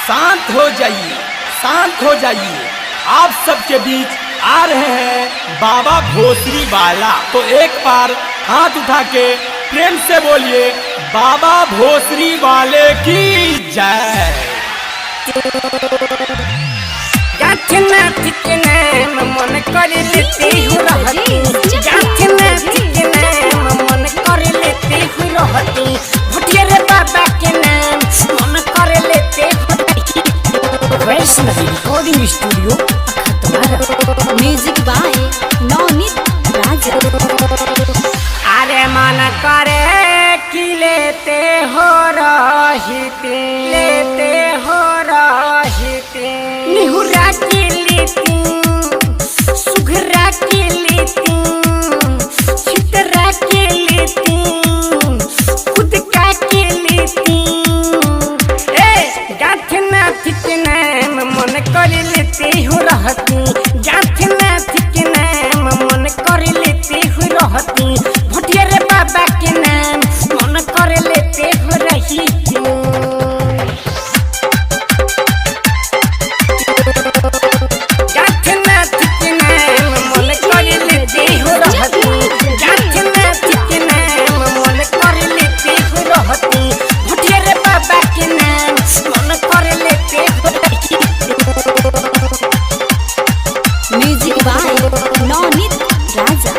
शांत हो जाइए, शांत हो जाइए। आप सबके बीच आ रहे हैं बाबा भोसरी वाला। तो एक बार हाथ उठा के प्रेम से बोलिए बाबा भोसरी वाले की जय। मन कर लेते हो रहती, नाम मन कर लेते हो रहती, भुटिया रे बाबा के नाम मन कर लेते हो। Vaishnavi recording studio Akhatwara. Music by Navneet Raja. अरे मन करे कि लेते हो रहते, लेते हो रहते, निहुरा के लेती, सुघरा के लेती, छितरा के लेती, खुद का के लेती। ए गाथ नाथ के नाम मन कर लेते हो रहती, गाथ नाथ के नाम मन कर लेते हो रहती, भटिया रे बाबा के नाम मन कर लेते हो रही। गाथ नाथ के नाम मन कर लेते हो रहती, गाथ नाथ के नाम मन कर लेते हो रहती, भटिया रे बाबा के नाम मन कर लेते हो रही। म्यूजिक बाय नवनीत राजा।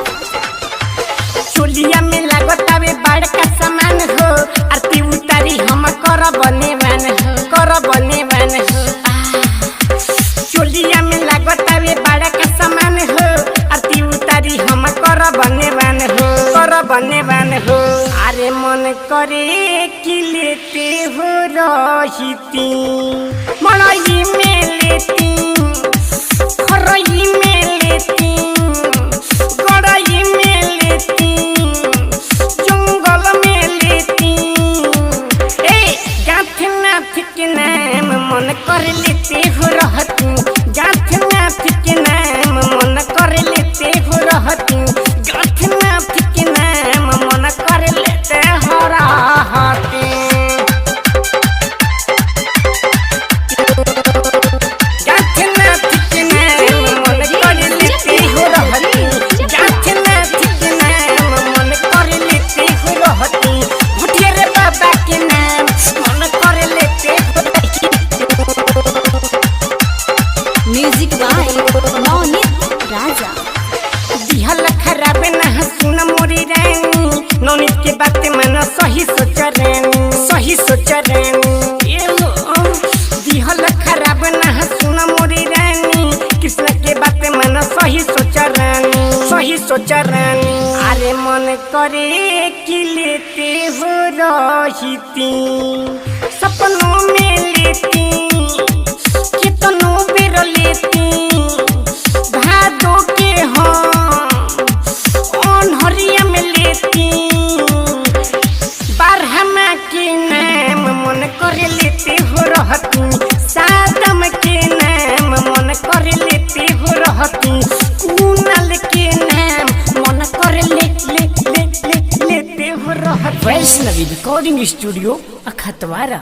चोलिया में लागतावे बड़का सामान हो, आरती उतारी हम कर बनेवान हो, कर बनेवान हो। चोलिया में लागतावे बड़का सामान हो, आरती उतारी हम कर बनेवान हो, कर बनेवान हो। अरे मन करे कि लेते हो रहिती, मड़ई में लेती, खरई में लेती, गड़ई में लेती, जंगल में लेती। ए गाथ नाथ के नाम मन कर लेते हो रहती, गाथ नाथ के नाम मन कर लेते हो रहती, गाथ नाथ के नाम मन कर लेते हो रहती। गाथ नाथ के नाम मन कर लेते हो रहती, गाथ नाथ के नाम मन कर लेते हो रहती, भुटिया रे बाबा के नाम मन कर लेते हो रही। म्यूजिक बाय नवनीत राजा। दिहल खराब ना सुन मोरी रानी, नौनीत के बात मन सही सोच रानी, सही सोच रानी। दिहल खराब ना सुन मोरी रानी, कृष्ण के बात मन सही सोच रानी, सही सोच रानी। अरे मन करे कि लेते हो रहिती, सपनों में लेती, कितनों बेर लेती, भादों के हम अनहरिया में लेती, बारहमा के नाम मन कर लेते हो रहती, सादम के नाम मन कर लेते हो रहती, कुनल के नाम मन कर ले ले ले ले लेते हो रहती। Vaishnavi recording studio Akhatwara.